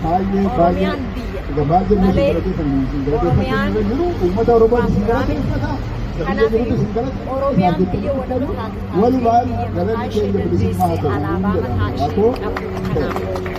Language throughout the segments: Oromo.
Baay'ee baay'ee Oromiyaan biyya egaa baay'ee isin malee galateeffanna, isin galateeffachuu Oromiyaan irra jiru uummata Oromoo waan isin biraa miti. galateeffata. Biyya Kanaaf jirutu isin galateeffata. Oromiyaan Isaaf biyya jecha walaba taate taatee walumaan biyya mataa galanni ishee keenya bilisummaa dandeessee haa ta'u alaabaa jedha. mataa ishee Atoo qabdu kanaan booda.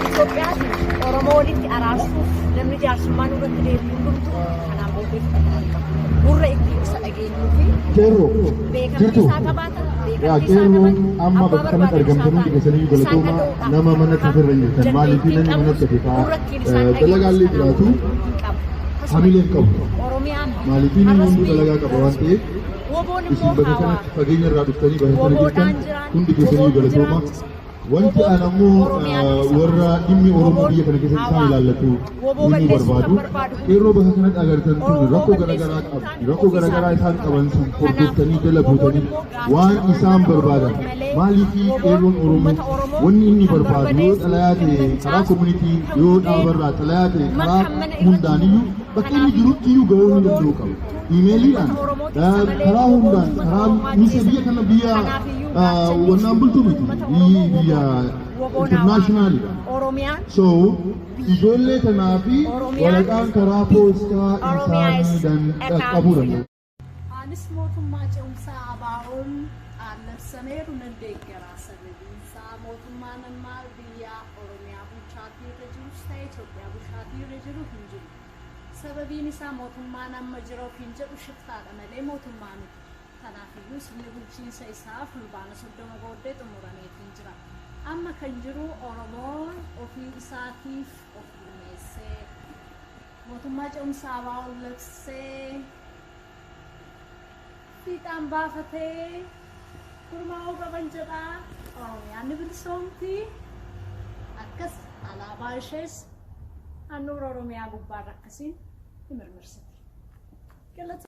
Itoophiyaatiin Oromoo walitti araarsuuf namni jaarsummaa nurratti deemu hundumtuu kanaan booddee fudhatama hin qabu. Gurra ittiin isa dhageenyuu fi Qeerroo beekamtii jirtu. isaa qabaatan, Yaa beekamtii isaa qeerroon qaban, amma abbaa bakka kanatti barbaadan isaan argamtan hundi ta'an, keessaniyyuu isaan galatooma. dhaga'uudhaaf Nama manatti kan ofirra hin jirtan maaliif dandeettii namni qabus manatti hafe gurra ittiin isaan dhageenyus dalagaallee kanaan jiraatu booda hin qabu. Tasuma hamileen qabu. Oromiyaan biyya. Maaliif inni Har'as hunduu biyya, dalagaa qaba waan borus ta'eef biyya. Woboon isin immoo bakka haawaa. kanatti fageenya irraa dhuftanii baratanii Woboodhaan jirtan jiraan, hundi keessaniyyuu woboon galatooma. jiraachisa. Wanti Woboon an ammoo Oromiyaa bilisa warra baasa. dhimmi Oromoo Woboon biyya kana keessatti isaan haawaa. ilaallatu Woboo himuu balleessuu kan barbaadu. barbaadu Qeerroo hundumtuu bakka kanatti agartan tun Oromoo rakkoo balleessuu garaagaraa kan qabdi. taane Rakkoo ofii garaagaraa isaatiif isaan qaban sun kanaaf hordoftanii jala woboon buutanii immoo waan gaachana isaan uummata barbaadan Oromooti malee maaliif woboon qeerroon Oromoo uummata Oromoo wanni inni kan barbaadu yoo barbadeessu, xalayaa kan ta'e karaa mancaasuu, community kan yoo gudeedu, dhaabarraa xalayaa ta'e karaa kan mana irratti hundaaniyyuu gubu. bakka inni Kanaafiyyuu jirutti iyyuu gahuu ni woboon danda'u qaba. tumtuu Emailiidhaan uummata Oromoo tiksa malee karaa woboon hundaan uummata karaa Oromoo misa ajjeesa biyya kana miti. biyya Kanaafiyyuu gaachanni wannaan bultu miti uummata biyyi Oromoo biyya woboodha. Woboon hawaasa. internationalidha. Oromiyaan So biyya. ijoollee tanaa fi Oromiyaan waraqaan karaa biyya. poostaa Oromiyaa isaanii is a dhaqqabuu country. danda'u. Anis mootummaa ce'umsaa ABO'n labsameeru nan deeggara. Sababiin isaa mootummaan ammaa biyya Oromiyaa bulchaatii irra jirus ta'e Itoophiyaa bulchaatii irra jiru hin jiru. Sababiin isaa mootummaan amma jira ofiin jedhu shiftaadha malee mootummaa miti. Kanaafiyyuu sirni bulchiinsa isaa Fulbaana 30 booddee xumurameetiin jira. Amma kan jiru Oromoon ofii isaatiif of gurmeessee mootummaa ce'umsaa ABO'n labsee fiixaan baafatee gurmaa'uu qaban jedha. Oromiyaan ni bilisoomti. Akkas alaabaa ishees handhuura Oromiyaa gubbaarra akkasiin ni mirmirsiti. Galata.